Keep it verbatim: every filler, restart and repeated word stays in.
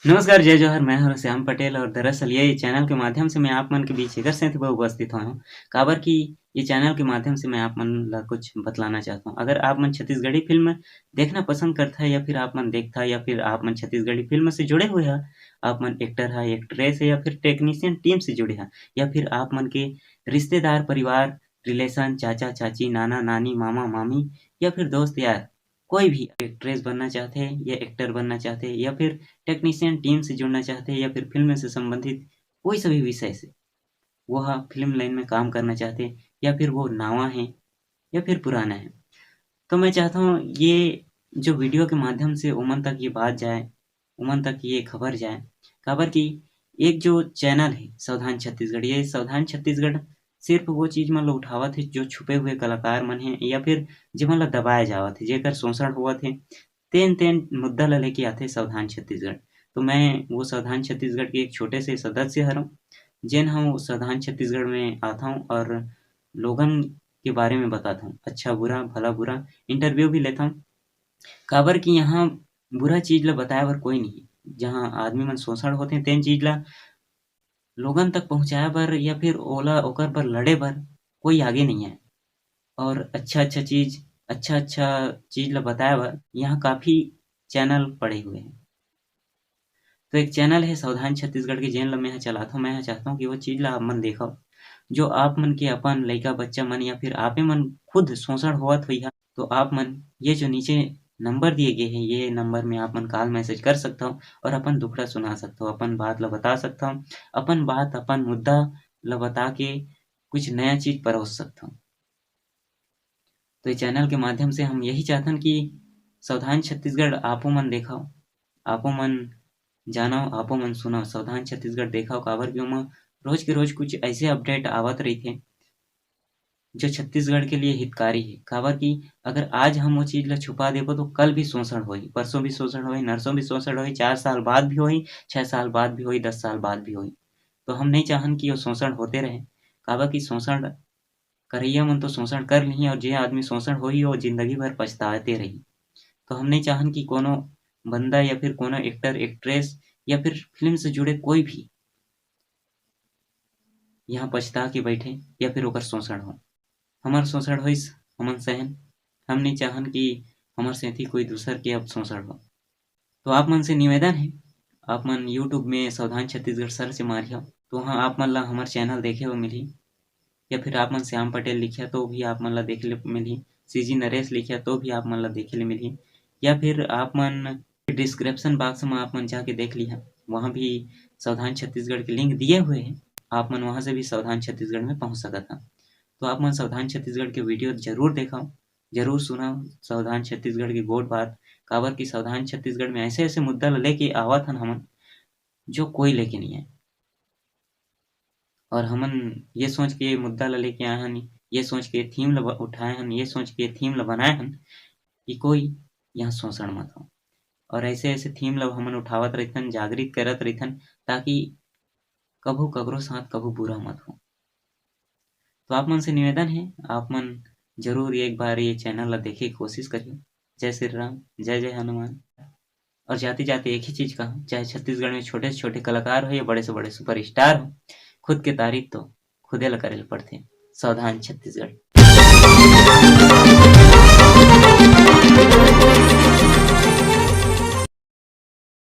नमस्कार, जय जोहार, मैं हूं श्याम पटेल और दरअसल ये चैनल के माध्यम से मैं आप मन के बीच एकर सेती बर उपस्थित होय हूं, काबर कि ये चैनल के माध्यम से मैं आप मन ला कुछ बतलाना चाहता हूं। अगर आप मन छत्तीसगढ़ी फिल्म देखना पसंद करथा या फिर आप मन देखथा या फिर आप मन छत्तीसगढ़ी फिल्म से जुड़े हुए हा, आप मन एक्टर हा, एक्ट्रेस है या फिर टेक्नीशियन टीम से जुड़े हा या फिर आप मन के रिश्तेदार, परिवार, रिलेशन, चाचा, चाची, नाना, नानी, मामा, मामी या फिर दोस्त यार, कोई भी एक्ट्रेस बनना चाहते हैं या एक्टर बनना चाहते हैं या फिर टेक्नीशियन टीम से जुड़ना चाहते हैं या फिर फिल्म से संबंधित कोई सा भी विषय से, वो हा फिल्म लाइन में काम करना चाहते हैं या फिर वो नवा है या फिर पुराना है, तो मैं चाहता हूँ ये जो वीडियो के माध्यम से उमन तक ये बात जाए, उमन तक ये खबर जाए। काबर कि एक जो चैनल है सावधान छत्तीसगढ़, ये सावधान छत्तीसगढ़ सिर्फ वो चीज मन ल उठावत हे जो छुपे हुए कलाकार मन हे या फिर जेमन ल दबाए जावत हे, जेकर शोषण होवत हे, तेन तेन मुद्दा ल लेके आथे सावधान छत्तीसगढ़। तो मैं वो सावधान छत्तीसगढ़ के एक छोटे से सदस्य हरव, जेन ह वो सावधान छत्तीसगढ़ में आथव और लोगन के बारे में बताथव, अच्छा बुरा, भला बुरा इंटरव्यू भी लेथव। काबर कि यहाँ बुरा चीज ल बताए बर कोई नहीं, जहाँ आदमी मन शोषण होथे तेन चीज ल लोगन तक पहुँचाए बर या फिर ओला, ओकर बर लड़े बर कोई आगे नहीं आए। और अच्छा-अच्छा चीज, अच्छा-अच्छा चीज ल बताए बर यहाँ काफी चैनल पड़े हुए हैं। तो एक चैनल है सावधान छत्तीसगढ़ के, जेन ल मैं ह चलाथव, मैं ह चाहता हूँ कि वो चीज ल आप मन देखव, जो आप मन के अपन लइका बच्चा मन या फिर आपे मन खुद शोषण होवत होइहा, तो आप मन ये जो नीचे नंबर दिए गए हैं, ये नंबर में आप मन कॉल मैसेज कर सकथव और अपन दुखड़ा सुना सकथव, अपन बात ल बता सकथव, अपन बात, अपन मुद्दा ल बता के कुछ नया चीज परोस सकथव। तो ये चैनल के माध्यम से हम यही चाहथन कि सावधान छत्तीसगढ़ आपो मन देखव, आपो मन जानव, आपो मन सुनव, सावधान छत्तीसगढ़ देखव, काबर कि ओमा रोज के रोज कुछ ऐसे अपडेट आवत रहिथे, जो छत्तीसगढ़ के लिए हितकारी है। काबर कि अगर आज हम वो चीज ला छुपा देबो, तो कल भी शोषण होही, परसों भी शोषण होही, नरसों भी शोषण होही, चार साल बाद भी होही, छह साल बाद भी होही, दस साल बाद भी होही। तो हम नहीं चाहन कि वो शोषण होते रहे। काबर कि शोषण करइया मन तो शोषण कर लिही, और जे आदमी शोषण होही, वो जिंदगी भर पछताते रही। तो हम नहीं चाहन कि कोनो बंदा या फिर कोनो एक्टर, एक्ट्रेस या फिर फिल्म से जुड़े कोई भी यहाँ पछता के बैठे या फिर ओकर शोषण हो। हमर शोषण होइस, हमन सहन, हम नहीं चाहन कि हमर सेती कोई दूसर के अब शोषण हो। तो आप मन से निवेदन है, आप मन YouTube में सावधान छत्तीसगढ़ सर्च मारिहा, तो वहाँ आप मन ला हमर चैनल देखे बर मिलही, या फिर आप मन श्याम पटेल लिखिया तो भी आप मन ला देखे ले मिलही, सीजी नरेश लिखिया तो भी आप मन ला देखे ले मिलही, या फिर आप मन डिस्क्रिप्शन बॉक्स में आप मन जाके देख लिहा, वहाँ भी सावधान छत्तीसगढ़ के लिंक दिए हुए हैं, आप मन वहाँ से भी सावधान छत्तीसगढ़ में पहुँच सकत हा। तो आप मन सावधान छत्तीसगढ़ के वीडियो जरूर देखव, जरूर सुनव सावधान छत्तीसगढ़ के गोठ बात, काबर कि सावधान छत्तीसगढ़ में ऐसे-ऐसे मुद्दा ल लेके आवत हन हमन, जो कोई लेके नहीं आए। और हमन ये सोच के मुद्दा ल लेके आए हन, ये सोच के थीम ल ब-, उठाए हन, ये सोच के थीम ल बनाए हन कि कोई यहाँ शोषण मत हो। और ऐसे-ऐसे थीम ल हमन उठावत रहिथन, जागृत करत रहिथन, ताकि कभू ककरो साथ कभू बुरा मत हो। तो आप मन से निवेदन है, आप मन जरूर एक बार ये चैनल ला देखे के कोशिश करियो। जय श्री राम, जय जय हनुमान। और जाते जाते एक ही चीज कहूँ, चाहे छत्तीसगढ़ में छोटे से छोटे कलाकार हो या बड़े से बड़े सुपरस्टार हो, खुद के तारीफ तो खुदे ला करे ल पड़थे। सावधान छत्तीसगढ़।